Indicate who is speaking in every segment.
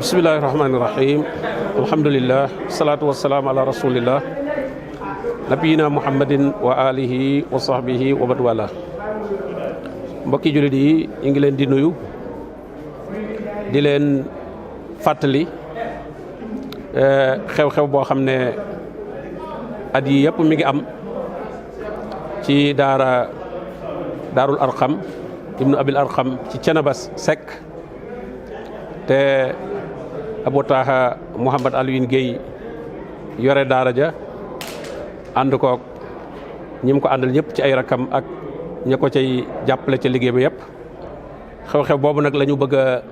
Speaker 1: bismillahi rahmaani rahim alhamdulillah salaatu wassalaam ala rasulillah nabiyina muhammadin wa alihi wa sahbihi wa man wala mbokki jullit yi ñu ngi leen di nuyu di leen fàttali xew-xew boo xam ne at yi yëpp mi ngi am ci daarul arqam ibnu abil arqam ci Cenaba Seck te Abou Taha Mouhamad Alioune Guèye yore daara ja ànd koog ñi mu ko àndal ñëpp ci ay rakam ak ña ko cay jàppale ca liggéey bi yëpp xew-xew boobu nag la ñu bëgg a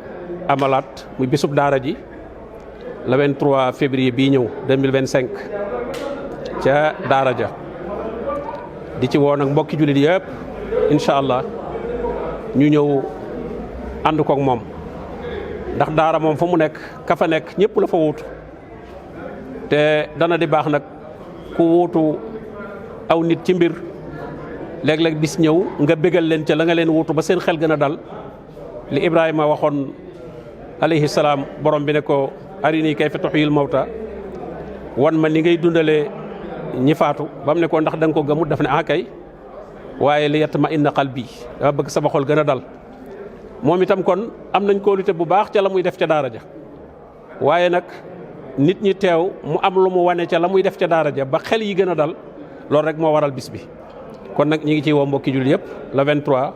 Speaker 1: amalaat muy bisub daara ji le 23 février bii ñëw 2025 ca daara ja di ci woo nag mbokki jullit yëpp incha allah ñu ñëw ànd koog moom ndax daara moom fa mu nekk ka fa nekk ñëpp la fa wuutu te dana di baax nag ku wuutu aw nit ci mbir léeg-léeg bis ñëw nga bégal leen ca la nga leen wuutu ba seen xel gën a dal li Ibrahima waxoon alayhi salaam borom bi ne ko arini kayfa tuhyil mawta wan ma ni ngay dundalee ñi faatu ba mu ne ko ndax da nga ko gëmut daf ne kay waaye li yatma inna qalbi dama bëgg sama xol gën a dal moom itam kon am nañ kóolute bu baax ca la muy def ca daara ja waaye nag nit ñi teew mu am lu mu wane ca la muy def ca daara ja ba xel yi gën a dal loolu rek moo waral bis bi kon nag ñi ngi ciy woo mbokki jullit yëpp le 23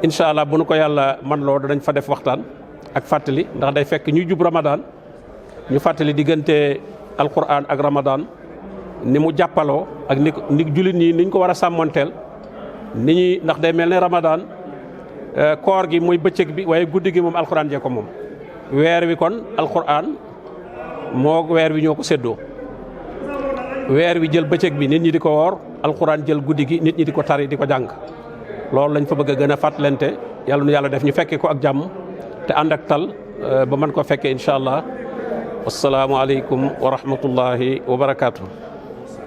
Speaker 1: incha allah bu nu ko yàlla man loo danañ fa def waxtaan ak fàttali ndax day fekk ñuy jub Ramadan ñu fàttali diggante alquran ak Ramadan ni mu jàppaloo ak ni jullit ñi niñ ko war a sàmmoonteel ni ñuy ndax day mel ne Ramadan koor gi mooy bëccëg bi waaye guddi gi moom alquran jee ko moom weer wi kon alquran moo weer wi ñoo ko séddoo weer wi jël bëccëg bi nit ñi di ko woor alquran jël guddi gi nit ñi di ko tari di ko jàng loolu lañ fa bëgg a gën a fàttalante yàlla nu yàlla def ñu fekke ko ak jàmm te ànd ak tal ba mën ko fekkee incha allah wasalaamualeykum wa rahmatullahi wa barakaatu.